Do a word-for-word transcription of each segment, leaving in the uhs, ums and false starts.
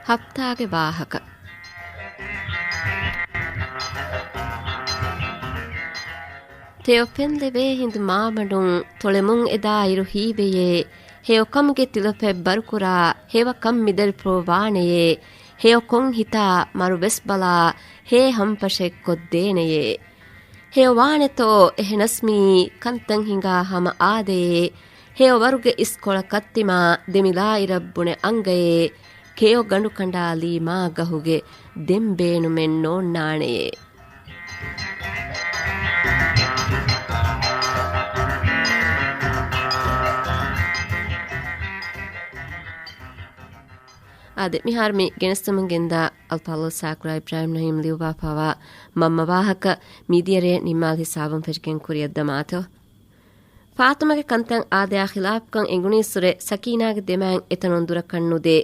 ހަފްތާގެ ވާހަކަ. ތެޔޮ ފެންލެވޭ ހިނދު މާބަނޑުން ތޮޅެމުން އެދާއިރު ހީވެޔޭ، ހެޔޮ ކަމުގެ ތިލަފަތް ބަރުކުރާ، ހެޔޮ ކަން މިދަރިފުޅު ވާނެޔޭ، ހެޔޮ ކޮން ހިތާ މަރު ވެސް ބަލާ، ހޭ ހަމްޕަށެއް ކޮށްދޭނެޔޭ. ހެޔޮ ވާނެތޯ އެހެނަސް މިއީ ކަންތައް ހިނގާ ހަމަ އާދައޭ. ހެޔޮ ވަރުގެ އިސްކޮޅަށް ކައްތިމާ ދެމިލާއިރަށް ބުނެ އަނގައޭ. ކެޔޮ ގަނޑު ކަނޑާލީ މާ ގަހުގެ ދެން ބޭނުމެއް ނޯންނާނެޔޭ. އާދެ، މިހާރު މި ގެނެސްދެމުން ގެންދާ އަލްފާޟިލް ސާކުރާ އިބްރާހިމް ނައީމް ލިޔުއްވާފައިވާ މަންމަ ވާހަކަ މިދިޔަ ރޭ ނިންމާލި ހިސާބުން ފެށިގެން ކުރިއަށް ދަމާތޯ. ފާތުމަގެ ކަންތައް އާދަޔާ ޚިލާފުކަން އެނގުނީއްސުރެ، ސަކީނާގެ ދެމައިން އެތަނުން ދުރަކަށް ނުދޭ.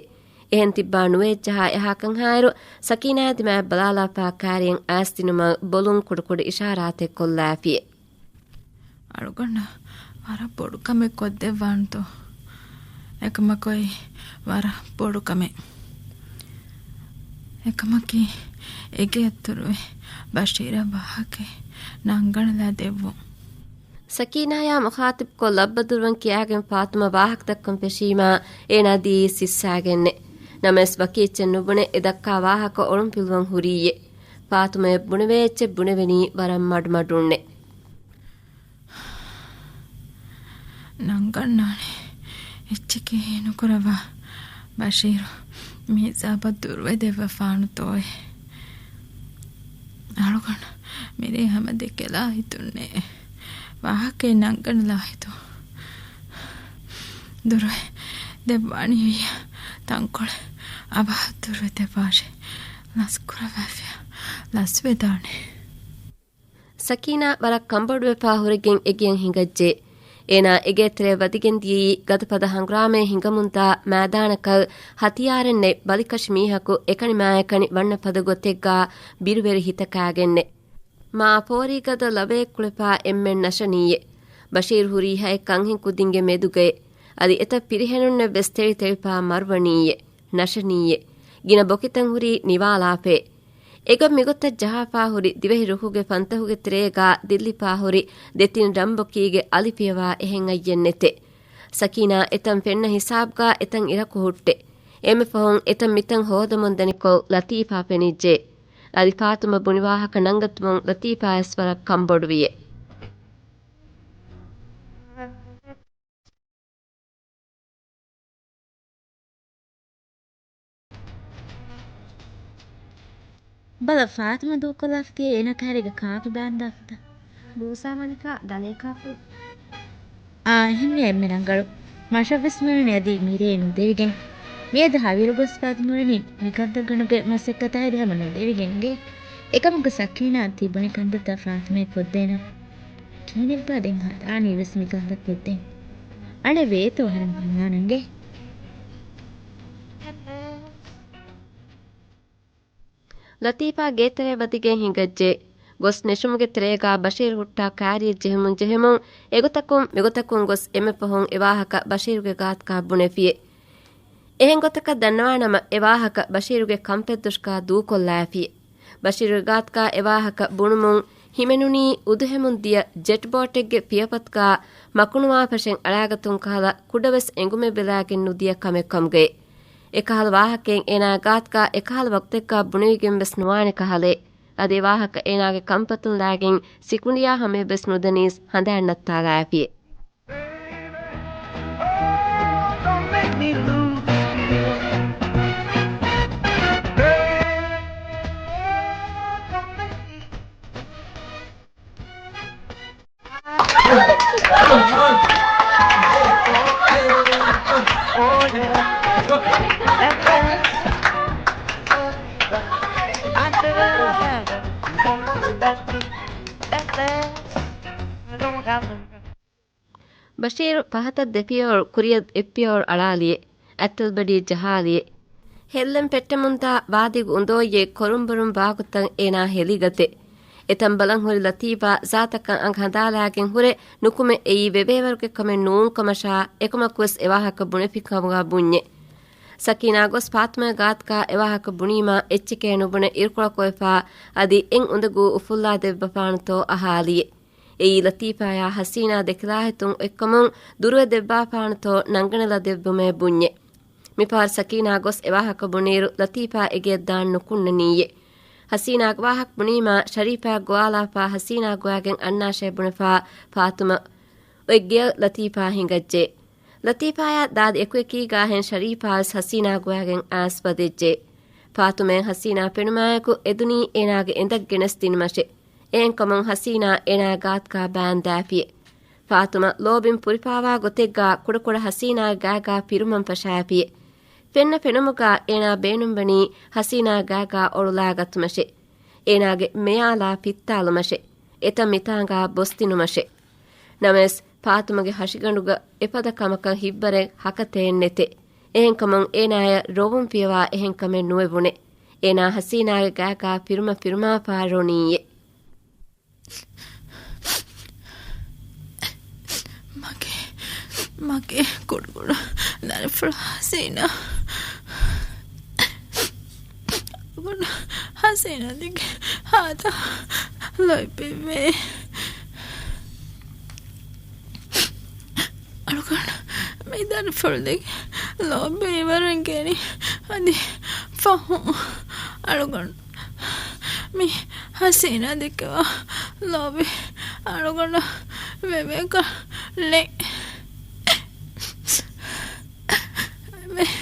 އެހެން ތިއްބާ ނުވެއްޖަހާ އެހާކަންހާއިރު، ސަކީނާ ދިމާއަށް ބަލާލާފާ ކާރިއަށް އައިސް ދިނުމަށް ބޮލުން ކުޑަކުޑަ އިޝާރާތެއް ކޮށްލާފިއެ. އަޅުގަނޑަށް ވަރަށް ބޮޑު ކަމެއް ކޮށްދެއްވާންތޯ؟ އެކަމަކު އެއީ ވަރަށް ބޮޑު ކަމެއް. އެކަމަކީ އެގެ އަތުރުވެ ބަޝީރަށް ވާހަކައެއް ނަންގަންނަލާ ދެއްވުން. ސަކީނާޔާ މުޚާތިބުކޮށް ލައްބަދުރުވަން ކިޔާގެން ފާތުމަ ވާހަކަ ދައްކަން ފެށީމާ، އޭނާ ދިޔައީ ސިއްސާގެންނެ. ނަމަވެސް ވަކި އެއްޗެއް ނުބުނެ އެ ދައްކާ ވާހަކަ އޮޅުންފިލުވަން ހުރީއެ. ފާތުމަޔަށް ބުނެވޭ އެއްޗެއް ބުނެވެނީ ވަރަށް މަޑުމަޑުންނެ. ނަންގަންނާނެ އެއްޗެކޭ ނުކުރައްވާ ބަޝީރު މި ހިސާބަށް ދުރުވެދެއްވަފާނުތޯއޭ. އަޅުގަނޑު މިރޭ ހަމަ ދެކެލާ ހިތުންނޭ. ވާހަކައެއް ނަންގަންނަލާ ހިތުން. ދުރުވެ ދެއްވާނީ ވިއްޔަ ތަންކޮޅެއް އަވަހަށް ދުރުވެ ދެއްވާށޭ. ލަސްކުރައްވާފިޔާ ލަސްވެދާނެ. ސަކީނާ ވަރަށް ކަންބޮޑުވެފާ ހުރެގެން އެގެއަށް ހިނގައްޖެ. އޭނާ އެގޭތެރެއަށް ވަދިގެން ދިޔައީ ގަދަފަދަ ހަނގުރާމައެއް ހިނގަމުންދާ މައިދާނަކަށް ހަތިޔާރެއް ނެތް ބަލިކަށި މީހަކު އެކަނި މާއެކަނި ވަންނަ ފަދަ ގޮތެއްގާ ބިރުވެރި ހިތަކާގެންނެ. މާ ފޯރީގަދަ ލަވަޔެއް ކުޅެފާ އެންމެން ނަށަނީއެ. ބަޝީރު ހުރީ ހައެއް ކަންހެން ކުދިންގެ މެދުގައެ. އަދި އެތައް ފިރިހެނުންނެއް ވެސް ތެޅި ތެޅިފާ މަރުވަނީއެ. ނަށަނީއެ. ގިނަ ބޮކިތައް ހުރީ ނިވާލާފައެ. އެގޮތް މިގޮތަށް ޖަހާފާ ހުރި ދިވެހި ރުކުގެ ފަންތަހުގެ ތެރޭގާ ދިއްލިފާ ހުރި ދެތިން ރަންބޮކީގެ އަލި ފިޔަވާ އެހެން އައްޔެއް ނެތެ. ސަކީނާ އެތަން ފެންނަ ހިސާބުގާ އެތަން އިރަކު ހުއްޓެ. އެންމެ ފަހުން އެތަން މިތަން ހޯދަމުން ދަނިކޮށް ލަތީފާ ފެނިއްޖެ. އަދި ފާތުމަ ބުނި ވާހަކަ ނަންގަތުމުން ލަތީފާ އައިސް ވަރަށް ކަންބޮޑުވިއެ. ބަލަ، ފާތުމަ ދޫކޮށްލާފަ ތިޔަ އޭނަ ކައިރީގަ ކާކު ދާންދާފަތަ؟ މޫސާ މަނިކާ ދަނޭ ކާކު. އާ، އެހެންވެ އެންމެ ރަނގަޅު. މަށަށްވެސް މިވަނީ އަދި މިރޭ ނުދެވިގެން. މިއަދު ހަވީރު ގޮސްފާ މިވަނީ މިކަންތައް ގަނޑުގެ މަސައްކަތާ އެދި ހަމަ ނުދެވިގެންގެ. އެކަމަކު ސަކީނާ ތިބުނި ކަންތައްތައް ފާތުމައަށް ކޮށްދޭނަން. ކިހިނެއްބާ ދެން ހަދާނީ ވެސް މިކަންތައް ކޮށްދޭން. އަޅެ ވޭތޯ އަހަރެން ބަލާނަންގެ. ލަތީފާ ގޭތެރޭ ވަދިގެން ހިނގައްޖެ. ގޮސް ނެށުމުގެ ތެރޭގާ ބަޝީރު ހުއްޓާ ކާރިއެއް ޖެހެމުން ޖެހެމުން އެގޮތަކުން މިގޮތަކުން ގޮސް އެންމެ ފަހުން އެ ވާހަކަ ބަޝީރުގެ ގާތުގާ ބުނެފިއެ. އެހެން ގޮތަކަށް ދަންނަވާނަމަ އެ ވާހަކަ ބަޝީރުގެ ކަންފަތްދޮށުގާ ދޫކޮށްލާފިއެ. ބަޝީރުގެ ގާތުގާ އެ ވާހަކަ ބުނުމުން ހިމެނުނީ އުދުހެމުން ދިޔަ ޖެޓް ބޯޓެއްގެ ފިޔަފަތުގާ މަކުނުވާފަށެއް އަޅާގަތުން ކަހަލަ ކުޑަވެސް އެނގުމެއް ވެލާގެން ނުދިޔަ ކަމެއް ކަމުގައި. އެކަހަލަ ވާހަކައެއް އޭނާ ގާތުގާ އެކަހަލަ ވަގުތެއްގާ ބުނެވިގެން ވެސް ނުވާނެ ކަހަލައެއް. އަދި އެ ވާހަކަ އޭނާގެ ކަންފަތުން ލާގެން ސިކުނޑިޔާ ހަމަޔަށް ވެސް ނުދަނީސް ހަނދާން ނައްތާލާފިއެ. ބަޝީރު ފަހަތަށް ދެ ފިޔަވަޅު، ކުރިއަށް އެއް ފިޔަވަޅު އަޅާލިއެ. އަތްތަލްބަޑި ޖަހާލިއެ. ހެއްލެން ފެއްޓެމުންދާ ވާދީގެ އުނދޯއްޔެ ކޮރުނބުރުން ވާގޮތަށް އޭނާ ހެލިގަތެ. އެތަން ބަލަން ހުރި ލަތީފާ ޒާތަކަށް އަނގަ ހަނދާލާގެން ހުރެ ނުކުމެ އެއީ ވެވޭވަރުގެ ކަމެއް ނޫން ކަމަށާ އެކަމަކުވެސް އެ ވާހަކަ ބުނެފި ކަމުގާ ބުންޏެ. ސަކީނާ ގޮސް ފާތުމަގެ ގާތުގަ އެވާހަކަ ބުނީމާ އެއްޗެކޭ ނުބުނެ އިރުކޮޅަކޮށްފާ އަދި އެއް އުނދަގޫ އުފުއްލާ ދެއްވަފާނެތޯ އަހާލިއެ. އެއީ ލަތީފާޔާ ހަސީނާ ދެކިލާހިތުން އޮތްކަމުން ދުރުވެ ދެއްވާފާނެތޯ ނަންގަނެލަ ދެއްވުމޭ ބުންޏެ. މިފަހަރު ސަކީނާ ގޮސް އެވާހަކަ ބުނިއިރު ލަތީފާ އެގެއަށް ދާން ނުކުންނަނީއެ. ހަސީނާގެ ވާހަކަ ބުނީމާ ޝަރީފާ ގޮވާލާފާ ހަސީނާ ގޮވާގެން އަންނާށޭ ބުނެފާ ފާތުމަ އޮތް ގެޔަށް ލަތީފާ ހިނގައްޖެ. ލަތީފާޔާ ދާދި އެކުއެކީގާހެން ޝަރީފާވެސް ހަސީނާ ގޮވާގެން އައިސް ވަދެއްޖެ. ފާތުމައަށް ހަސީނާ ފެނުމާއެކު އެދުނީ އޭނާގެ އެނދަށް ގެނެސް ދިނުމަށެ. އެހެންކަމުން ހަސީނާ އޭނާ ގާތުގާ ބާންދާފިއެ. ފާތުމަ ލޯބިން ފުރިފާވާ ގޮތެއްގާ ކުޑަކުޑަ ހަސީނާގެ ގާގާ ފިރުމަން ފަށާފިއެ. ފެންނަ ފެނުމުގާ އޭނާ ބޭނުންވަނީ ހަސީނާގެ ގާގާ އޮޅުލާގަތުމަށެ. އޭނާގެ މެޔާލާ ފިއްތާލުމަށެ. އެތަން މިތާނގާ ބޮސްދިނުމަށެ. ނަމަވެސް، ފާތުމަގެ ހަށިގަނޑުގަ އެފަދަ ކަމަކަށް ހިތްވަރެއް ހަކަތައެއް ނެތެ. އެހެންކަމުން އޭނާޔަށް ރޮވުން ފިޔަވާ އެހެން ކަމެއް ނުވެވުނެ. އޭނާ ހަސީނާގެ ގާގާ ފިރުމަ ފިރުމާފާ ރޮނީއެ. މަގޭ، މަގޭ ކުޑަކުޑަ ދަރިފުޅާ ހަސީނާ. ކުޑަ ހަސީނާ ދެކެ ހާދަ ލޯތްބެވޭ. އަޅުގަނޑު މި ދަރިފުޅު ދެކެ ލޯބިވީ ވަރަށް ގިނަ. އަދި ފަހުން އަޅުގަނޑު މި ހަސީނާ ދެކެވާ ލޯބި އަޅުގަނޑަށް ވެވޭ ކަން ނެތް. ވެ-،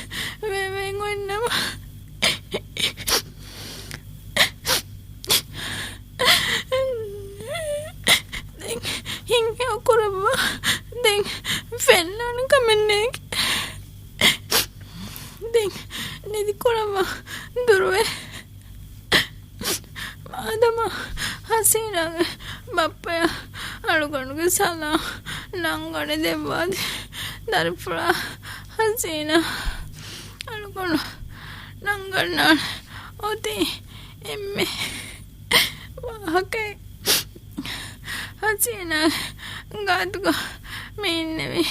ވެ-، ވެ-، އޮތްނަމަ. ދެން ހިތްހެޔޮ ކުރައްވާ. ދެން ފެންނާނެ ކަމެއް ނޭނގެ. ދެން ނިދި ކުރައްވާ ދުރުވެ. މާދަމާ ހަސީނާގެ ބައްޕަޔަށް އަޅުގަނޑުގެ ސަލާމް ނަންގަނެ ދެއްވާދޭ. ދަރިފުޅާ ހަސީނާ އަޅުގަނޑު ނަންގަންނާނެ. އޮތީ އެންމެ ވާހަކައެއް. ހަސީނާގެ ގާތުގަ މި އިންނެވީ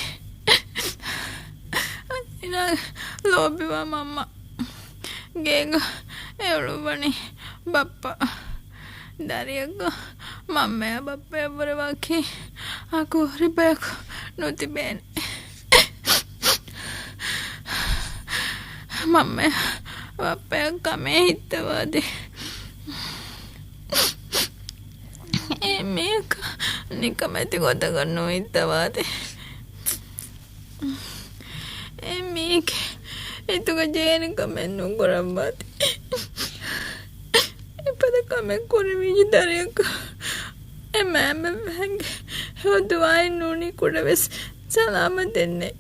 ހަސީނާގެ ލޯބިވާ މަންމަ. ގޭގަ އެ އުޅުއްވަނީ ބައްޕަ. ދަރިއަކަށް މަންމަޔާ ބައްޕަޔަށްވުރެ ވަކި އާކު ހުރި ބަޔަކު ނުތިބޭނެ. މަންމަޔާ ބައްޕަޔަށް ކަމޭ ހިއްތަވާދޭ. އެ މީހަކަށް ނިކަމެތި ގޮތަކަށް ނުހިއްތަވާދޭ. އެ މީހެއްގެ ހިތުގަ ޖެހޭނެ ކަމެއް ނުކުރައްވާތި. އެފަދަ ކަމެއް ކުރެވިއްޖެ ދަރިއަކަށް އެ މައިންބަފައިންގެ ހެޔޮ ދުޢާއެއް ނޫނީ ކުޑަވެސް ސަލާމަތެއް ނެތް.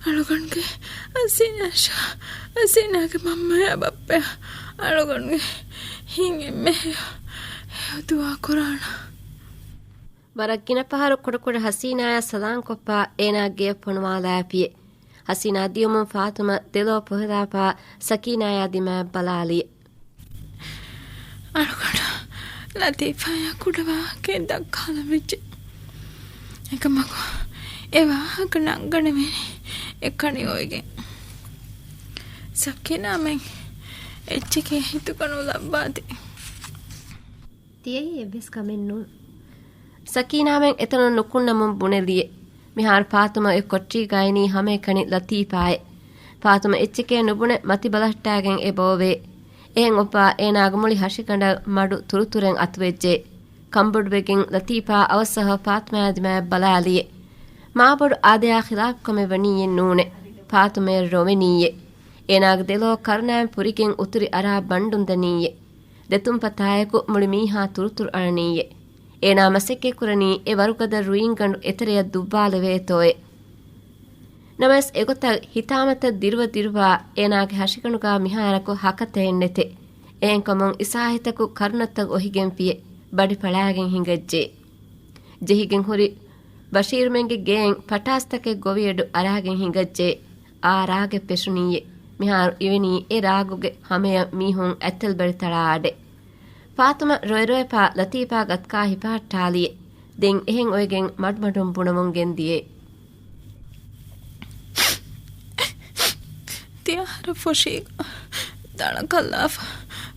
އަޅުގަނޑުގެ ހަސީނާ ޝާ، ހަސީނާގެ މަންމަޔާ ބައްޕަޔާ އަޅުގަނޑުގެ ހިތް އެންމެ ހެޔޮ، ހެޔޮ ދުޢާ ކުރާނަން. ވަރަށް ގިނަ ފަހަރު ކުޑަކުޑަ ހަސީނާޔާ ސަލާންކޮށްފާ އޭނާ ގެޔަށް ފޮނުވާލާފިއެ. ހަސީނާ ދިޔުމުން ފާތުމަ ދެލޯ ޕޮހެލާފާ ސަކީނާޔާ ދިމާއަށް ބަލާލިއެ. އަޅުގަނޑު ލަތީފާޔާ ކުޑަ ވާހަކައެއް ދައްކާލަން ވެއްޖެ. އެކަމަކު އެ ވާހަކަ ނަންގަނެވޭނީ އެކަނި އޮވެގެން. ސަކީނާމެން އެއްޗެކޭ ހިތުގަ ނުލައްވާތި. ތިޔައީ އެއްވެސް ކަމެއް ނޫން. ސަކީނާމެން އެތަނުން ނުކުންނަމުން ބުނެލިއެ. މިހާރު ފާތުމަ އޮތް ކޮޓަރީގަ އިނީ ހަމައެކަނި ލަތީފާއެ. ފާތުމަ އެއްޗެކޭ ނުބުނެ މަތި ބަލަހައްޓާގެން އެބައޮވޭ. އެހެން އޮއްވާ އޭނާގެ މުޅި ހަށިގަނޑަށް މަޑު ތުރުތުރެއް އަތުވެއްޖެ. ކަންބޮޑުވެގެން ލަތީފާ އަވަސްއަވަހަށް ފާތުމާ ދިމާއަށް ބަލާލިއެ. މާބޮޑު އާދަޔާ ޚިލާފު ކަމެއް ވަނީއެއް ނޫނެ. ފާތުމައަށް ރޮވެނީއެ. އޭނާގެ ދެލޯ ކަރުނައިން ފުރިގެން އުތުރި އަރާ ބަންޑުން ދަނީއެ. ދެތުންފަތާއެކު މުޅި މީހާ ތުރުތުރު އަޅަނީއޭ. އޭނާ މަސައްކަތްކުރަނީ އެ ވަރުގަދަ ރުއިންގަނޑު އެތެރެޔަށް ދުއްވާލެވޭތޯއޭ. ނަމަވެސް އެގޮތަށް ހިތާމަތައް ދިރުވަ ދިރުވާ އޭނާގެ ހަށިގަނޑުގާ މިހާރަކު ހަކަތައެއް ނެތެ. އެހެންކަމުން އިސާހިތަކު ކަރުނަތައް އޮހިގެންފިއެ ބަޑި ފަޅާގެން ހިނގައްޖެ. ޖެހިގެން ހުރި ބަޝީރުމެންގެ ގެއިން ޕަޓާސްތަކެއް ގޮވިއެޑު އަރާގެން ހިނގައްޖެ. އާ ރާގެއް ފެށުނީއެ. މިހާރު އިވެނީ އެ ރާގުގެ ހަމަޔަށް މީހުން އަތްތަލް ބަޑި ތަޅާ އަޑެއް. ފާތުމަ ރޮއެ ރޮއެފާ ލަތީފާ ގަތުގާ ހިފަހައްޓާލިއެ. ދެން އެހެން އޮވެގެން މަޑުމަޑުން ބުނަމުން ގެންދިޔޭ. ތިޔަ އަހަރަށް ފޮށީގަ ދަޅަކަށްލާފަ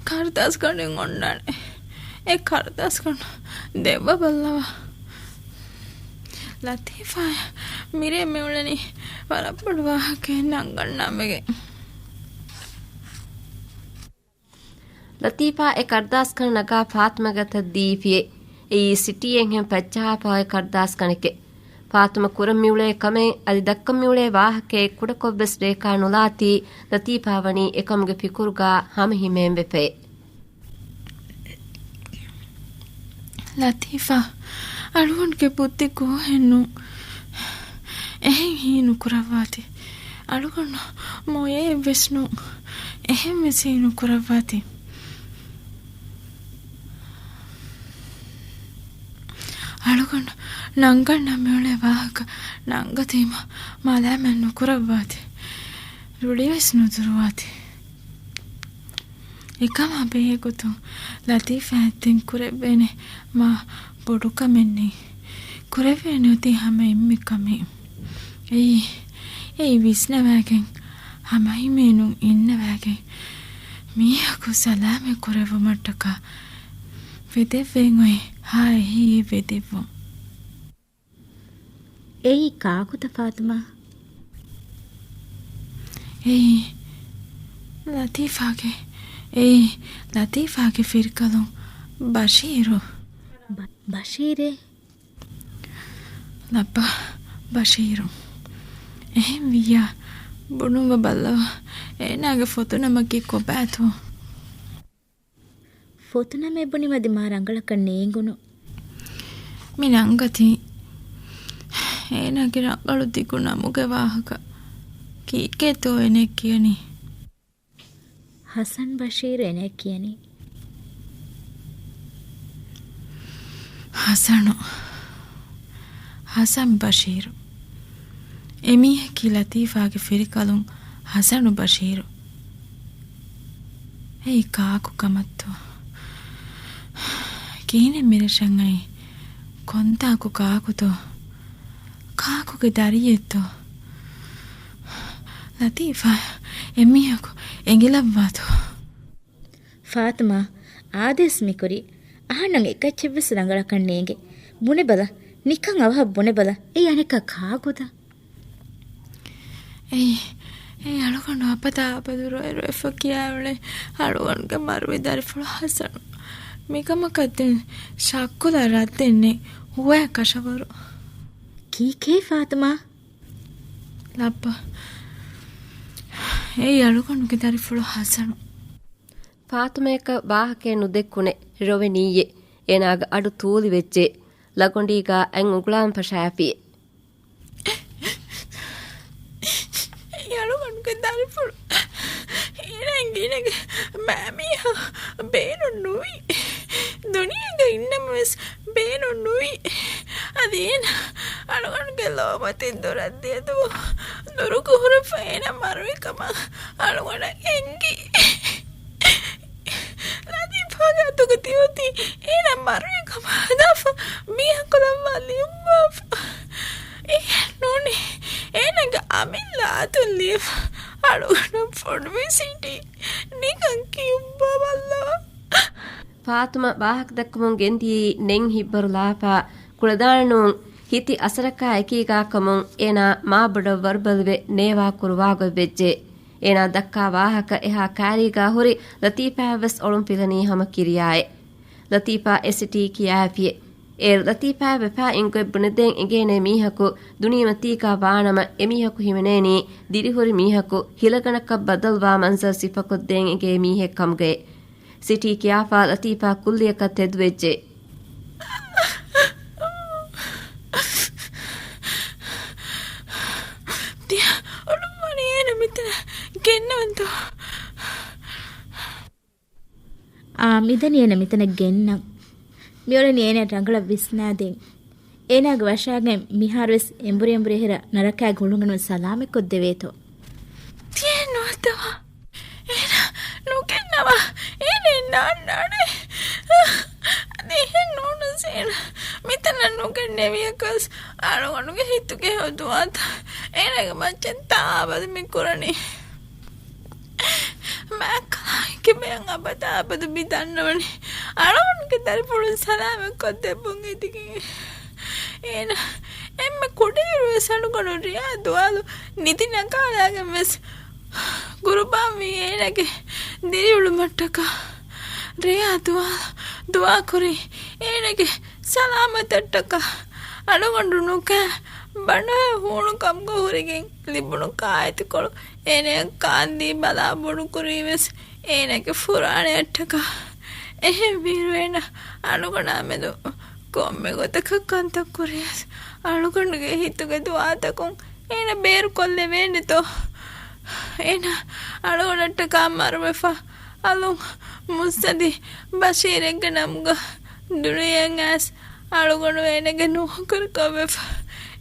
ކަރުދާސްގަނޑެއް އޮންނާނެ. އެ ކަރުދާސްގަނޑު ދެއްވަ ބައްލަވާ. ލަތީފާއަށް މިރޭ މިއުޅެނީ ވަރަށް ބޮޑު ވާހަކައެއް ނަންގަންނަން ވެގެން. ލަތީފާ އެ ކަރުދާސްގަނޑު ނަގާ ފާތުމަގެ އަތަށް ދީފިއޭ. އެއީ ސިޓީއެއްހެން ފައްޗަހާފަ އޮތް ކަރުދާސްގަނޑެކޭ. ފާތުމަ ކުރަން މިއުޅޭ ކަމެއް އަދި ދައްކަން މިއުޅޭ ވާހަކައެއް ކުޑަކޮށްވެސް ރޭކާ ނުލާތީ، ލަތީފާ ވަނީ އެކަމުގެ ފިކުރުގަ ހަމަހިމޭންވެފައޭ. ލަތީފާ، އަޅުގަނޑުގެ ބުއްދި ގޯހެއް ނޫން. އެހެން ހީ ނުކުރައްވާތި. އަޅުގަނޑު މޮޔައެއްވެސް ނޫން. އެހެންވެސް ހީ ނުކުރައްވާތި. އަޅުގަނޑު ނަންގަންނަ މިއުޅޭ ވާހަކަ ނަންގަތީމަ މަލާމަތް ނުކުރައްވާތި. ރުޅިވެސް ނުދުރުވާތި. އެކަމާ ބެހޭގޮތުން ލަތީފާއަށް ދެން ކުރެވޭނެ މާ ބޮޑު ކަމެއް ނެތް. ކުރެވޭނެ އޮތީ ހަމަ އެންމެ ކަމެއް. އެއީ، އެއީ ވިސްނަވާގެން ހަމަހިމޭނުން އިންނަވާގެން މީހަކު ސަލާމަތް ކުރެއްވުމަށްޓަކާ ވެދެއްވެން އޮތް ހާ އެހީ ވެދެއްވުން. އެއީ ކާކުތަ ފާތުމާ؟ އެއީ ލަތީފާގެ، އެއީ ލަތީފާގެ ފިރިކަލުން ބަޝީރު. ބަ-، ބަޝީރޭ؟ ލައްބަ، ބަޝީރު. އެހެން ވިއްޔާ ބުނުއްވަ ބައްލަވާ، އޭނާގެ ފޮތުނަމަކީ ކޮބާތޯ؟ ފޮތުނަމެއް ބުނި މަދި މާ ރަނގަޅަކަށް ނޭނގުނު. މި ނަންގަތީ އޭނާގެ ރަނގަޅު ދިގު ނަމުގެ ވާހަކަ. ކީކޭތޯ އޭނަ ކިޔަނީ؟ ހަސަން ބަޝީރު އޭނަ ކިޔަނީ. ހަސަނު. ހަސަން ބަޝީރު. އެމީހަކީ ލަތީފާގެ ފިރިކަލުން ހަސަނު ބަޝީރު. އެއީ ކާކު ކަމަށްތޯ؟ ކިހިނެއް މިރަށަށް އައީ؟ ކޮންތާކު ކާކުތޯ؟ ކާކުގެ ދަރިއެއްތޯ؟ ލަތީފާ، އެމީހަކު އެނގިލައްވާތޯ؟ ފާތުމާ، އާދޭސް މިކުރީ. އަހަންނަށް އެކައްޗެއްވެސް ރަނގަޅަކަށް ނޭނގެ. ބުނެބަލަ، ނިކަން އަވަހަށް ބުނެބަލަ. އެއީ އަނެއްކާ ކާކުތަ؟ އެއީ، އެއީ އަޅުގަނޑު އަބަދާ އަބަދު ރޮއެ ރޮއެފަ ކިޔާ އުޅޭ އަޅުގަނޑުގެ މަރުވި ދަރިފުޅު ހަސަނު. މިކަމަކަށް ދެން ޝައްކުލާ ރައްދެއް ނެތް. ހުވައެއް ކަށަވަރު. ކީކޭ ފާތުމާ؟ ލައްބަ. އެއީ އަޅުގަނޑުގެ ދަރިފުޅު ހަސަނު. ފާތުމަޔަކަށް ވާހަކައެއް ނުދެއްކުނެ ރޮވެނީއޭ. އޭނާގެ އަޑު ތޫލިވެއްޖެ. ލަގޮނޑީގާ އަތް އުނގުޅާން ފަށާފިއޭ. އެއީ އަޅުގަނޑުގެ ދަރިފުޅު. އޭނާ އެނގީނެގެ މައިމީހާ ބޭނުން ނުވި. ދުނިޔޭގަ އިންނަމަވެސް ބޭނުން ނުވި. އަދި އޭނާ އަޅުގަނޑުގެ ލޯބިވެތި ދުރަށް ދިޔަ ދުވަހު ދުރުގަ ހުރެފަ އޭނާ މަރުވި ކަމަށް އަޅުގަނޑަށް އެނގި. ލަތީފާގެ އަތުގަ ތިއޮތީ އޭނާ މަރުވި ކަމަށް ހަދާފަ މީހަކު ލައްވާ ލިޔުއްވާފަ. އެހެން ނޫނީ އޭނާގެ އަމިއްލަ އަތުން ލިޔެފަ އަޅުގަނޑަށް ފޮނުވި ސިޓީ ނިކަން ކިޔުއްވާ ބައްލަވާ. ފާތުމަ ވާހަކަ ދައްކަމުން ގެންދިޔައީ ނެތް ހިތްވަރު ލާފާ، ކުޅަދާނަނޫން ހިތި އަސަރަކާ އެކީގާ ކަމުން އޭނާ މާބޮޑަށް ވަރުބަލިވެ ނޭވާ ކުރުވާގޮތް ވެއްޖެ. އޭނާ ދައްކާ ވާހަކަ އެހާ ކައިރީގާ ހުރި ލަތީފާއަށްވެސް އޮޅުން ފިލަނީ ހަމަ ކިރިޔާއޭ. ލަތީފާ އެ ސިޓީ ކިޔާފިއޭ. އޭރު ލަތީފާއަށް ވެފާ އިން ގޮތް ބުނެދޭން އެނގޭނެ މީހަކު ދުނިޔެމަތީގާ ވާނަމަ، އެމީހަކު ހިމެނޭނީ ދިރިހުރި މީހަކު ހިލަގަނޑަކަށް ބަދަލުވާ މަންޒަރު ސިފަކޮށްދޭން އެނގޭ މީހެއް ކަމުގައޭ. ސިޓީ ކިޔާފާ ލަތީފާ ކުއްލިއަކަށް ތެދުވެއްޖެ. ތިޔަ އޮޅުންވަނީ އޭނަ މިތަނަށް ގެންނަވަންތޯ؟ އާ، މިދަނީ އޭނަ މިތަނަށް ގެންނަން. މިއުޅެނީ އޭނަ ރަނގަޅަށް ވިސްނާދޭން. އޭނާގެ ވަށާގެން މިހާރުވެސް އެނބުރި އެނބުރި އެހެރަ ނަރަކާގެ ހުޅުނގަނޑުން ސަލާމަތްކޮށްދެވޭތޯ. ތިޔަ ނުވަތަވާ. އޭނާ ނުގެންނަވާ. އޭނަ ނާންނާނެ. އަދި އެހެން ނޫނަސް އޭނަ މިތަނަށް ނުގެންނެވިޔަކަސް އަޅުގަނޑުގެ ހިތުގެ ހެޔޮ ދުވާތައް އޭނާގެ މައްޗަށް ތާއަބަދު މި ކުރަނީ. މިއަށް އަބަދާ އަބަދު މި ދަންނަވަނީ އަޅުގަނޑުގެ ދަރިފުޅުން ސަލާމަތް ކޮށްދެއްވުން އެދިގެން. އޭނަ އެންމެ ކުޑައިރުވެސް އަޅުގަނޑު ރެޔާ ދުވާލު ނިދި ނަގާލާގެން ވެސް ގުރުބާންވީ އޭނަގެ ދިރިއުޅުމަށްޓަކާ. ރެޔާ ދުވާލު ދުވާކުރީ އޭނަގެ ސަލާމަތަށްޓަކާ. އަޅުގަނޑު ނުކާ ބަނޑުހައި ހޫނު ކަމުގަ ހުރެގެން ލިބުނު ކާއެތިކޮޅު އޭނަޔަށް ކާންދީ ބަލާ ބޮޑުކުރީ ވެސް އޭނަގެ ފުރާނަޔަށްޓަކާ. އެހެންވީއިރު އޭނަ އަޅުގަނޑާމެދު ކޮންމެ ގޮތަކަށް ކަންތައް ކުރިޔަސް އަޅުގަނޑުގެ ހިތުގެ ދުޢާތަކުން އޭނަ ބޭރުކޮށްލެވޭނެތޯ؟ އޭނަ އަޅުގަނޑަށްޓަކާ މަރުވެފަ އަލުން މުއްސަނދި ބަޝީރެއްގެ ނަމުގަ ދުނިޔެއަށް އައިސް އަޅުގަނޑު އޭނަގެ ނޯކަރަކަށްވެފަ،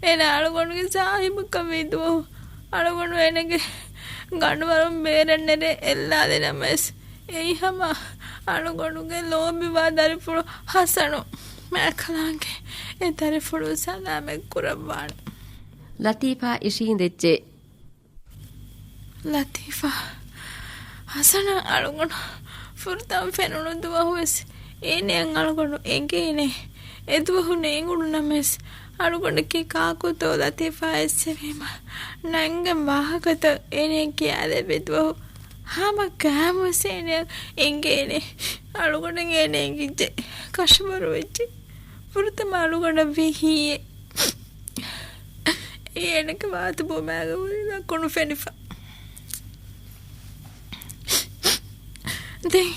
އޭނަ އަޅުގަނޑުގެ ސާހިބަކަށްވީ ދުވަހު، އަޅުގަނޑު އޭނަގެ ގަނޑުވަރުން ބޭރަށް ނެރެ އެއްލާލިނަމަވެސް، އެއީ ހަމަ އަޅުގަނޑުގެ ލޯބިވާ ދަރިފުޅު ޙަސަނު. މާތްކަލާނގެ އެ ދަރިފުޅު ސަލާމަތް ކުރައްވާނެ. ލަތީފާ އިށީނދެއްޖެ. ލަތީފާ، ޙަސަނަށް އަޅުގަނޑު ފުރަތަމަ ފެނުނު ދުވަހުވެސް އޭނަޔަށް އަޅުގަނޑު އެނގޭނެ. އެދުވަހު ނޭނގުނު ނަމަވެސް، އަޅުގަނޑަކީ ކާކުތޯ ލަތީފާ އެއްސެވީމަ، ނަންގެން ވާހަކަތައް އޭނަޔަށް ކިޔާދެއްވި ދުވަހު ހަމަ ގައިމުވެސް އޭނަޔަށް އެނގޭނެ. އަޅުގަނޑަށް އޭނަ އެނގިއްޖެ. ކަށަވަރުވެއްޖެ. ފުރަތަމަ އަޅުގަނޑަށްވީ ހީއެއް. އޭނަގެ ވާތު ބުމާގެ ހުރި ލަކުނު ފެނިފަ. ދެން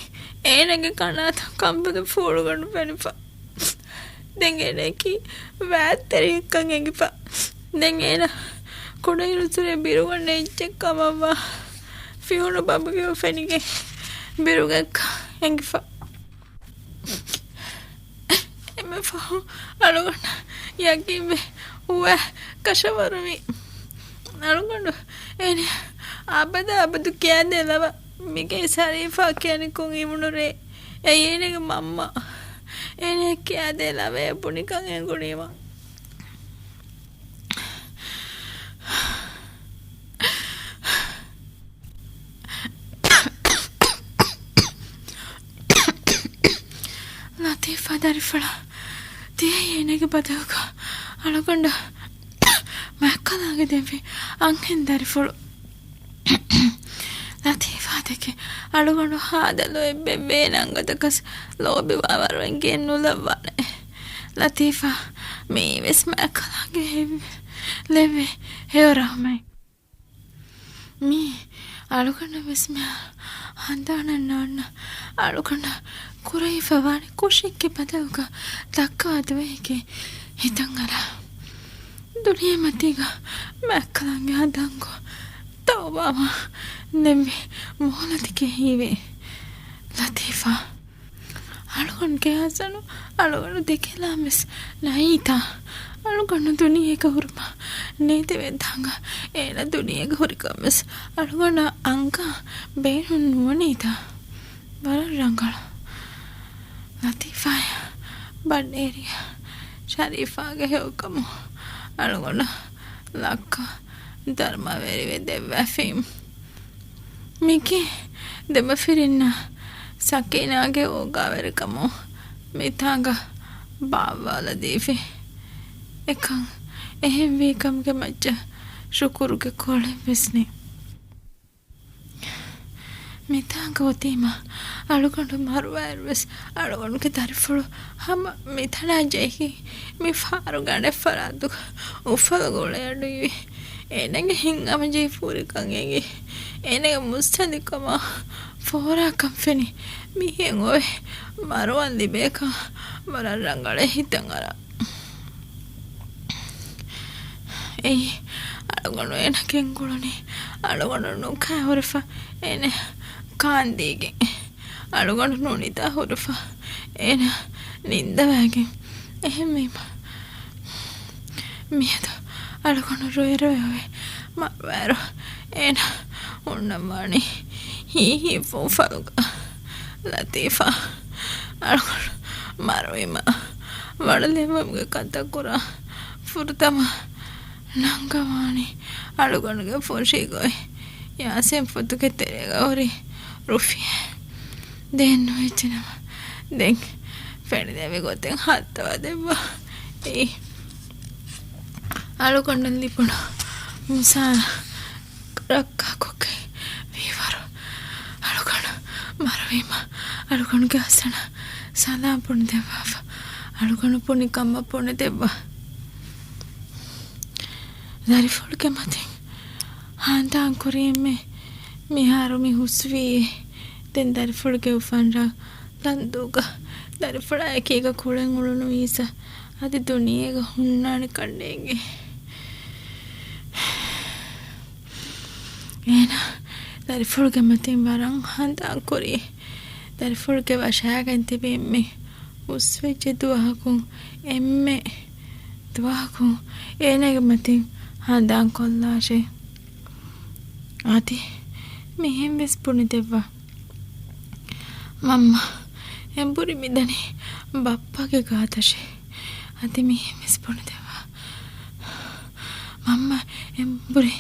އޭނަގެ ކަނާތަށް ކަނބަލު ފޫޅުގަނޑު ފެނިފަ. ދެން އޭނައަކީ ވާތްތެރިއެއްކަން އެނގިފަ. ދެން އޭނަ ކުޑައިރުއްސުރެ ބިރުގަނޑެއް އެއްޗެއް ކަމަށްވާ ފިހުނު ބަބުގެ ފެނިގެން ބިރުގައްކަން އެނގިފަ. އެންމެ ފަހު އަޅުގަނޑަށް ޔަގީންވެ ހުވަ ކަށަވަރުވި. އަޅުގަނޑު އޭނަ އަބަދާ އަބަދު ކިޔާދޭ ލަވަ މިގޭ ޝަރީފާ ކިޔަނިކޮށް އިވުނު ރޭ. އެއީ އޭނަގެ މަންމަ. އޭނަ ކިޔާދޭ ލަވަޔަށް ބުނިކަން އެނގުނީމަ. ލަތީފާ ދަރިފުޅަށް ދިޔައީ އޭނަގެ ބަދަލުގަ އަޅުގަނޑަށް މާތްކަލާނގެ ދެއްވި އަންހެން ދަރިފުޅު. ލަތީފާ ދެކެ އަޅުގަނޑު ހާދަ ލޯތްބެއް ވޭ ނަންގަދަކަސް ލޯބިވާވަރު އެނގޭން ނުލައްވާނެ. ލަތީފާ މިއީވެސް މާތްކަލާނގެ ހެއް-، ލެއްވި ހެޔޮ ރަހުމެއް. މީ އަޅުގަނޑަށް ވެސް މިހާ ހަނދާނަށް ނޯންނަ އަޅުގަނޑަށް ކުރެވިފަ ވާނެ ކުށެއްގެ ބަދަލުގަ ދައްކަވާ ދުވަހެއްގެ ހިތަށް އަރާ. ދުނިޔެމަތީގަ މާތްކަލާނގެ ހަނދާންކޮށް ތައުބާވާ ދެއްވި މޮހުލަތެކޭ ހީވޭ ލަތީފާ. އަޅުގަނޑުގެ ހަސަނު އަޅުގަނޑު ދެކެލާން ވެސް ނައީތާ؟ އަޅުގަނޑު ދުނިޔޭގަ ހުރުމަށް ނޭދެވޭ ތާނގަ އޭނަ ދުނިޔޭގަ ހުރިކަން ވެސް އަޅުގަނޑަށް އަންގާ ބޭނުން ނުވަނީތާ؟ ވަރަށް ރަނގަޅު. ލަތީފާއަށް ބަނޑޭރިއަށް ޝަރީފާގެ ހެޔޮކަމުން އަޅުގަނޑަށް ލައްކަ ދަރުމަވެރިވެ ދެއްވާފީމު. މިގޭ ދެމަފިރިންނަށް ސަކީނާގެ އޯގާވެރިކަމުން މިތާނގަ ބާއްވާލަދީފި. އެކަން އެހެންވީ ކަމުގެ މައްޗަށް ޝުކުރުގެ ކޮޅެއް ވެސް ނެތް. މިތާނގަ އޮތީމަ އަޅުގަނޑު މަރުވާއިރުވެސް އަޅުގަނޑުގެ ދަރިފުޅު ހަމަ މިތަނާ ޖެހި މި ފާރުގެ އަނެއް ފަރާތުގަ އުފަލުގަ އުޅޭ އަޑުއިވި. އޭނަގެ ހިތްހަމަޖެހިފަ ހުރިކަން އެނގި، އޭނަގެ މުއްސަނދިކަމާ ފޯރާކަން ފެނި، މިހެން އޮވެ މަރުވަން ލިބޭކަން ވަރަށް ރަނގަޅޭ ހިތަށް އަރާ. އެއީ އަޅުގަނޑު އޭނަ ގެންގުޅުނީ އަޅުގަނޑު ނުކާ ހުރެފަ އޭނަ ކާންދީގެން. އަޅުގަނޑު ނުނިދާ ހުރެފަ އޭނަ ނިންދަވައިގެން. އެހެންވީމަ، މިއަދު އަޅުގަނޑު ރޮއެ ރޮއެ އޮވެ މަރުވާއިރު އޭނަ ހުންނަންވާނީ ހީ ހީ ފުންފަލުގަ. ލަތީފާ، އަޅުގަނޑު މަރުވީމަ ވަޅުލެއްވުމުގެ ކަންތައް ކުރާ ފުރަތަމަ ނަންގަވާނީ އަޅުގަނޑުގެ ފުށީގަ އޮތް ޔާސިން ފޮތުގެ ތެރޭގަ ހުރި ރުފިޔެ. ދެން ނުވެއްޖެނަމަ، ދެން ފެނިދެވި ގޮތެއް ހައްދަވާ ދެއްވާ. އެއީ އަޅުގަނޑު ލިބުނު މުސާރަ ރައްކާކޮށްގެން ވީވަރު، އަޅުގަނޑު މަރުވީމަ، އަޅުގަނޑުގެ ހަސަނަ ސަލާ ބުނެދެއްވާފަ، އަޅުގަނޑު ބުނިކަމަށް ބުނެދެއްވާ. ދަރިފުޅުގެ މަތިން ހަނދާން ކުރީމެ މިހާރު މި ހުސްވީ. ދެން ދަރިފުޅުގެ އުފަންރާ ލަންދޫގަ ދަރިފުޅާ އެކީގަ ކުޅެން އުޅުނު ވީސަ އަދި ދުނިޔޭގަ ހުންނާނެ ކަންނޭނގެ. އޭނާ ދަރިފުޅުގެ މަތިން ވަރަށް ހަނދާން ކުރީ. ދަރިފުޅުގެ ވަށާގެން ތިބީ މި ހުސްވެއްޖެ ދުވަހަކުން އެންމެ ދުވަހަކުން އޭނާގެ މަތިން ހަނދާން ކޮށްލާށޭ. އަދި މިހެން ވެސް ބުނެދެއްވާ. މަންމަ އެނބުރި މިދަނީ ބައްޕަގެ ގާތަށޭ. އަދި މިހެން ވެސް ބުނެދެއްވާ. މަންމަ އެނބުރި،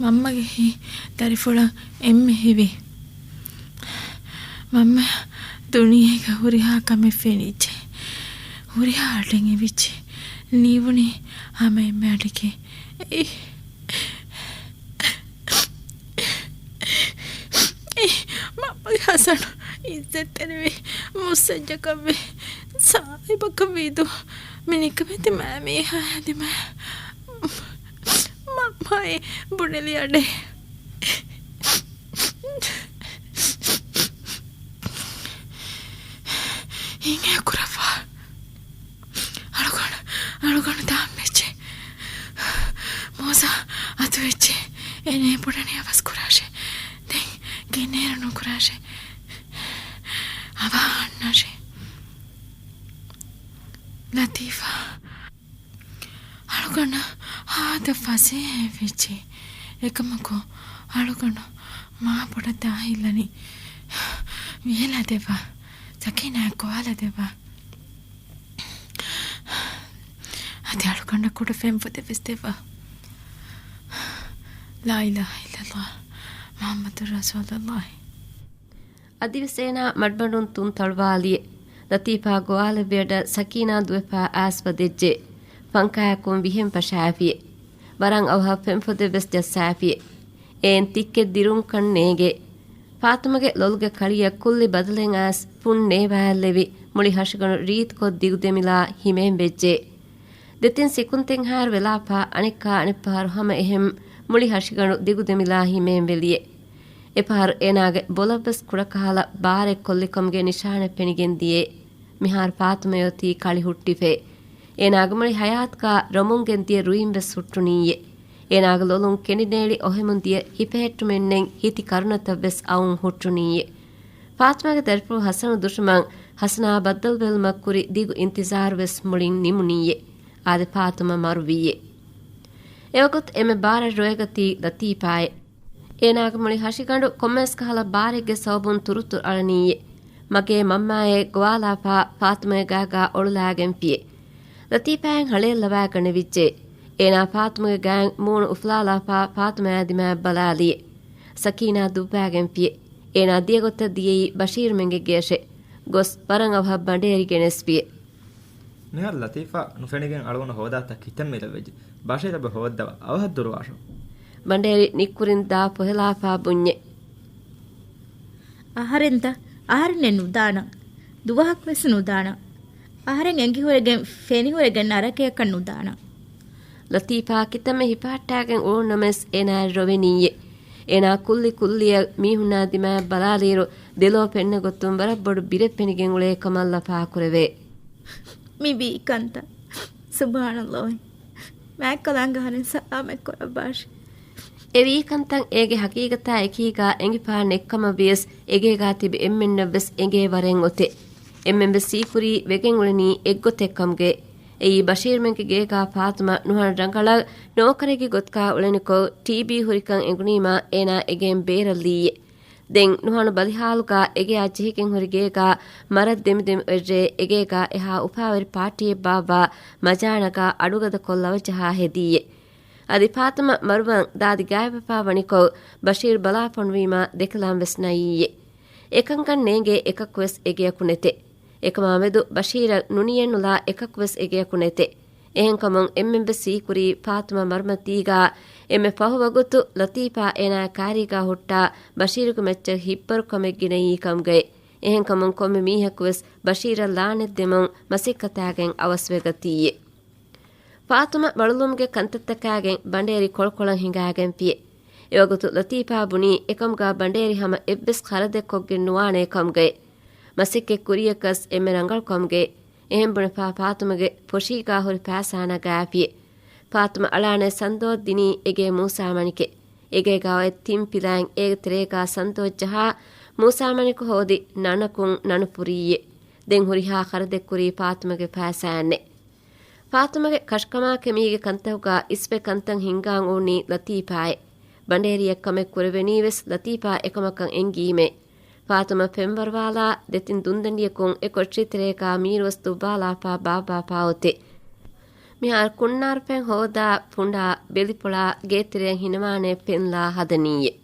މަންމަގެ ހިތް ދަރިފުޅަށް އެންމެ ހެވި. މަންމަ ދުނިޔޭގަ ހުރިހާ ކަމެއް ފެނިއްޖެ. ހުރިހާ އަޑެއް އެވިއްޖެ. ނީވުނީ ހަމަ އެންމެ އަޑެކޭ. އެ، އެ، މަންމަގެ ހަސަނު އިއްޒަތްތެރިވި މުއްސައްޖަކަށްވި ސާހިބަކަށްވީދޯ. މި ނިކަމެތި މާ މީހާ އަދި މާ މަންމައި ބުނެލި އަޑެއް. ހިނގޭ ކުރައްވާ. އަޅުގަނޑު، އަޅުގަނޑު ދާން ވެއްޖެ. މޫސާ އަތުވެއްޖެ. އޭނަ ބުނަނީ އަވަސް ކުރާށޭ. ދެން ގެނޭރު ނުކުރާށޭ. އަވަހަށް އަންނާށޭ. ލަތީފާ. އަޅުގަނޑަށް ހާދަ ފަސޭހައެއް ވެއްޖެ. އެކަމަކު އަޅުގަނޑު މާ ބޮޑަށް ދާހިލްލަނީ. ވިޔަލާ ދެއްވާ. ސަކީނާއަށް ގޮވާލާ ދެއްވާ. އަދި އަޅުގަނޑަށް ކުޑަ ފެންފޮދެއް ވެސް ދެއްވާ. ލާ އިލާހަ އިއްލައްލާހު މުޙައްމަދު ރަސޫލުއްލާހި. އަދިވެސް އޭނާ މަޑުމަޑުން ތުން ތަޅުވާލިއެ. ލަތީފާ ގޮވާލެއްވިއަޑަށް ސަކީނާ ދުވެފާ އައިސްފަ ދެއްޖެ. ފަންކާއަކުން ވިހެން ފަށާފިއެ. ވަރަށް އަވަހަށް ފެންފޮދެއް ވެސް ޖައްސާފިއެ. އޭން ތިއްކެއް ދިރުންކަން ނޭނގެ. ފާތުމަގެ ލޮލުގެ ކަޅިއަށް ކުއްލި ބަދަލެއް އައިސް ފުން ނޭވާލެވި މުޅި ހަށިގަނޑު ރީތިކޮށް ދިގުދެމިލާ ހިމޭން ވެއްޖެ. ދެތިން ސިކުންތެއްހާއިރު ވެލާފާ އަނެއްކާ އަނެއްފަހަރު ހަމަ އެހެން މުޅި ހަށިގަނޑު ދިގުދެމިލާ ހިމޭން ވެލިއެ. އެފަހަރު އޭނާގެ ބޮލަށްވެސް ކުޑަކަހަލަ ބާރެއް ކޮށްލިކަމުގެ ނިޝާނެއް ފެނިގެން ދިޔައެ. މިހާރު ފާތުމަޔަށް ތީ ކަޅި ހުއްޓިފައެ. އޭނާގެ މުޅި ހަޔާތުގަ ރޮމުންގެން ދިޔަ ރުއިން ވެސް ހުއްޓުނީއެ. އޭނާގެ ލޮލުން ކެނޑިނޭޅި އޮހެމުން ދިޔަ ހިފެހެއްޓުމެއްނެތް ހިތި ކަރުނަތައް ވެސް އައުން ހުއްޓުނީއެ. ފާތުމާގެ ދަރިފުޅު ހަސަނު ދުށުމަށް ހަސަނާ ބައްދަލުވެލުމަށް ކުރި ދިގު އިންތިޒާރު ވެސް މުޅިން ނިމުނީއެ. އާދެ، ފާތުމަ މަރުވީއެ. އެވަގުތު އެންމެ ބާރަށް ރޮއެގަތީ ލަތީފާއެ. އޭނާގެ މުޅި ހަށިގަނޑު ކޮންމެސް ކަހަލަ ބާރެއްގެ ސަބަބުން ތުރުތުރު އަޅަނީއެ. މަގޭ މަންމާއޭ ގޮވާލާފާ ފާތުމައެއް ގާގާ އޮޅުލާގެންފިއެ. ލަތީފާއަށް ހަޅޭއްލަވާ ގަނެވިއްޖެ. އޭނާ ފާތުމަގެ ގާތް މޫނު އުފުލާލާފާ ފާތުމައާ ދިމާއަށް ބަލާލިއެ. ސަކީނާ ދުއްވާގެންފިއެ. އޭނާ ދިޔަގޮތަށް ދިޔައީ ބަޝީރުމެންގެ ގެއަށެ. ގޮސް ވަރަށް އަވަހަށް ބަނޑޭރި ގެނެސްފިއެ. މިހާރު ލަތީފާ ނުފެނިގެން އަޅުގަނޑަށް ހޯދާތަން ކިތަންމެ ލައްވެއްޖެ. ބަޝީރަށް އޮތް ހޯއްދަވާ. އަވަހަށް ދުރުވާށޯ. ބަނޑޭރި ނިއްކުރިން ދާ ފޮހެލާފާ ބުންޏެ. އަހަރެންތަ؟ އަހަރެންނެއް ނުދާނަން. ދުވަހަކުވެސް ނުދާނަން. އަހަރެން އެނގިހުރެގެން، ފެނިހުރެގެން ނަރަކަޔަކަށް ނުދާނަން. ލަތީފާ ކިތަންމެ ހިފަހައްޓާގެން އުޅުނުނަމަވެސް އޭނާއަށް ރޮވެނީއެ. އޭނާ ކުއްލި ކުއްލިއަށް މީހުންނާ ދިމާއަށް ބަލާލިއިރު ދެލޯ ފެންނަ ގޮތުން ވަރަށް ބޮޑު ބިރެއް ފެނިގެން އުޅޭ ކަމަށް ލަފާކުރެވޭ. މި ވީ ކަންތައް. ސުބްޙާނައްލާހި. މާތްކަލާނގެ އަހަރެން ސަލާމަތް ކުރައްވާށި. އެ ވީ ކަންތައް އޭގެ ހަގީގަތާ އެކީގަ އެނގިފާ ނެތްކަމަށް ވިޔަސް އެގޭގާ ތިބި އެންމެންނަށް ވެސް އެނގޭ ވަރެއް އޮތެ. އެންމެން ވެސް ސީކުރީ ވެގެން އުޅެނީ އެއްގޮތެއް ކަމުގެ. އެއީ ބަޝީރުމެންގެ ގޭގާ ފާތުމަ ނުހަނު ރަނގަޅަށް ނޯކަރެއްގެ ގޮތުގަ އުޅެނިކޮށް ޓީބީ ހުރިކަން އެނގުނީމާ އޭނާ އެގެއިން ބޭރަށްލީއެ. ދެން ނުހަނު ބަލިހާލުގަ އެގެއާ ޖެހިގެން ހުރި ގޭގަ މަރަށް ދެމިދެމި އޮތްރޭ އެގޭގަ އެހާ އުފާވެރި ޕާޓީއެއް ބާއްވާ މަޖާނަގަ އަޑުގަދަކޮށް ލަވަޖަހާ ހެދީއެ. އަދި ފާތުމަ މަރުވަން ދާދި ގާތްވެފާ ވަނިކޮށް ބަޝީރު ބަލާފޮނުވީމާ ދެކަލާން ވެސް ނައީއޭ. އެކަންކަން ނޭނގޭ އެކަކުވެސް އެގެއަކު ނެތޭ. އެކަމާމެދު ބަޝީރަށް ނުނިޔެނުލާ އެކަކުވެސް އެގެއަކު ނެތޭ. އެހެންކަމުން އެންމެންވެސް ސީކުރީ ފާތުމަ މަރުމަތީގާ އެންމެ ފަހު ވަގުތު ލަތީފާ އޭނާ ކާރީގާ ހުއްޓާ ބަޝީރުގެ މައްޗަށް ހިއްބަރުކަމެއް ގިނައީ ކަމުގައި. އެހެންކަމުން ކޮންމެ މީހަކުވެސް ބަޝީރަށް ލާނެތް ދެމުން މަސައްކަތާގެން އަވަސްވެގަތީ. ފާތުމަ ބަޅުލުމުގެ ކަންތައްތަކާގެން ބަނޑޭރި ކޮޅުކޮޅަށް ހިނގާގެންފިޔޭ. އެވަގުތު ލަތީފާ ބުނީ އެކަމުގާ ބަނޑޭރި ހަމަ އެއްވެސް ޚަރަދެއްކޮށްގެން ނުވާނޭ ކަމުގައި. މަސައްކަތް ކުރިޔަކަސް އެންމެ ރަނގަޅު ކަމުގައި. އެހެން ބުނެފާ ފާތުމަގެ ފޮށީގާ ހުރި ފައިސާ ނަގާފިޔޭ. ފާތުމަ އަޅާނެ ސަންދޯ ދިނީ އެގޭ މޫސާމަނިކެ. އެގޭގާ އޮތް ތިން ޕިލާއިން އޭގެ ތެރޭގާ ސަންދޯ ޖަހާ މޫސާމަނިކު ހޯދި ނަނަކުން ނަނުފުރީއޭ. ދެން ހުރިހާ ޚަރަދެއްކުރީ ފާތުމަގެ ފައިސާއެއްނެއް. ފާތުމަގެ ކަށުކަމާ ކެމީގެ ކަންތަކުގާ އިސްވެ ކަންތައް ހިންގާން އުޅުނީ ލަތީފާއޭ. ބަނޑޭރިއެއް ކަމެއް ކުރެވެނީވެސް ލަތީފާ އެކަމަކަށް އެންގީމޭ. ފާތުމަ ފެންވަރުވާލާ ދެތިން ދުންދަނޑިޔަކުން އެ ކޮޓަރި ތެރޭގާ މީރުވަސް ދުއްވާލާފާ ބާއްވާފާ އޮތޭ. މިހާރު ކުންނާރު ފެން ހޯދާ ފުނޑާ ބެލިފޮޅާ ގޭތެރެއަށް ހިނަވާނޭ ފެންލާ ހަދަނީއޭ.